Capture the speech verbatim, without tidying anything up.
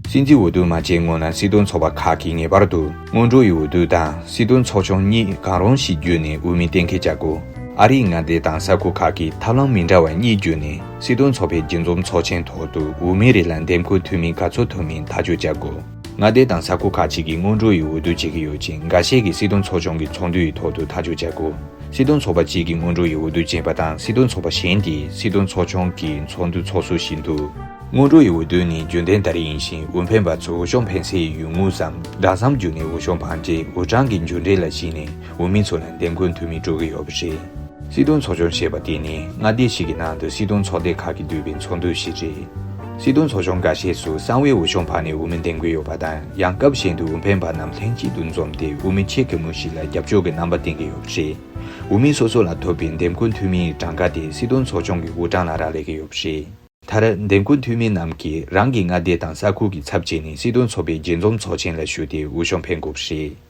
སྲིད་འཛིན་འོས་བསྡུ་མ་བྱས་སྔོན་ལ་སྲིད་དོན་ཚོགས་པ་ཁག་གིས་ངེས་པར་དུ་སྔོན་འགྲོ་ཡི་འོས་བསྡུ་དང་སྲིད་དོན་ཚོགས་ཆུང་གཉིས་གང་རུང་ཞིག་བརྒྱུད་ནས་འོས་མི་གཏན་འཁེལ་བྱ་དགོས། ཨ་རིའི་མངའ་སྡེ་དང་ས་ཁུལ་ཁག་གིས་ཐབས་ལམ་མི་འདྲ་བ་གཉིས་བརྒྱུད་ནས་སྲིད་དོན་ཚོགས་པའི་རྒྱས་འཛོམས་ཚོགས་ཆེན་ཐོག་ཏུ་འོས་མི་རེ་ལ་འདེམས་བསྐོ་འཐུས་མི་ག་ཚོད་ཐོབ་མིན་ཐག་གཅོད་བྱ་དགོས། མངའ་སྡེ་དང་ས་ཁུལ་ཁག་ཅིག་གིས་སྔོན་འགྲོ་ཡི་འོས་བསྡུ་བྱེད་ཀྱི་ཡོད་ཅིང་། འགའ་ཤས་ཀྱིས་སྲིད་དོན་ཚོགས་ཆུང་གི་ཚོགས་འདུ་ཡི་ཐོག་ཏུ་ཐག་གཅོད་བྱ་དགོས། སྲིད་དོན་ཚོགས་པ་གཅིག་གིས་སྔོན་འགྲོ་ཡི་འོས་བསྡུ་བྱས་པ་དང་། སྲིད་དོན་ཚོགས་པ་གཞན་གྱིས་སྲིད་དོན་ཚོགས་ཆུང་གི་ཚོགས་འདུ་ཚོགས་སྲོལ་ཞིག་འདུག་སྔོན་འགྲོ་ཡི་འོས་བསྡུ་ནི་རྒྱུན་ལྡན་ལྟར་ཡིན་ཞིང་། འོས་འཕེན་པ་ཚོས་འོས་ཤོག་འཕེན་སའི་ཡུལ་དངོས་སམ་སྦྲག་ཟམ་བརྒྱུད་ནས་འོས་ཤོག་འཕངས་རྗེས། འོས་གྲངས་ཀྱི་མཇུག་འབྲས་ལ་གཞིགས་ནས་འོས་མི་ཚོ་ལ་འདེམས་བསྐོ་འཐུས་མི་སྤྲོད་ཀྱི་ཡོད་པ་རེད། སྲིད་དོན་ཚོགས་ཆུང་ཞེས་པ་དེ་ནི་མངའ་སྡེ་ཞིག་གི་ནང་དུ་སྲིད་དོན་ཚོགས་སྡེ་ཁག་གིས་བསྡུས་པའི་ཚོགས་འདུ་ཞིག་རེད། སྲིད་དོན་ཚོགས་ཆུང་འགའ་ཤས་སུ་གསང་བའི་འོས་ཤོག་འཕངས་ནས་འོས་མི་འདེམས་ཀྱི་ཡོད་པ་དང་། ཡང་སྐབས་གཞན་དུ་འོས་འཕེན་པ་རྣམས་ལྷན་གཅིག་ཏུ་འཛོམས་ཏེ་འོས་མི་ཆེ་གེ་མོ་ཞིག་ལ་རྒྱབ་སྐྱོར་གྱི་རྣམ་པ་བསྟན་གྱི་ཡོད་པ་རེད། འོས་མི་སོ་སོ་ལ་ཐོབ་པའི་འདེམས་བསྐོ་འཐུས་མིའི་གྲངས་ཀ་དེ་སྲིད་དོན་ཚོགས་ཆུང་གི་དབུ་གྲངས་ལ་རག་ལས་ཀྱི་ཡོད་པ་རེད། མཐར། འདེམས་བསྐོ་འཐུས་མི་རྣམས་ཀྱིས་རང་གི་མངའ་སྡེ་དང་ས་ཁུལ་གྱི་ཚབ་བྱས་ནས་སྲིད་དོན་ཚོགས་པའི་རྒྱས་འཛོམས་ཚོགས་ཆེན་ལ་ཞུགས་ཏེ་འོས་ཤོག་འཕེན་དགོས་པ་རེད།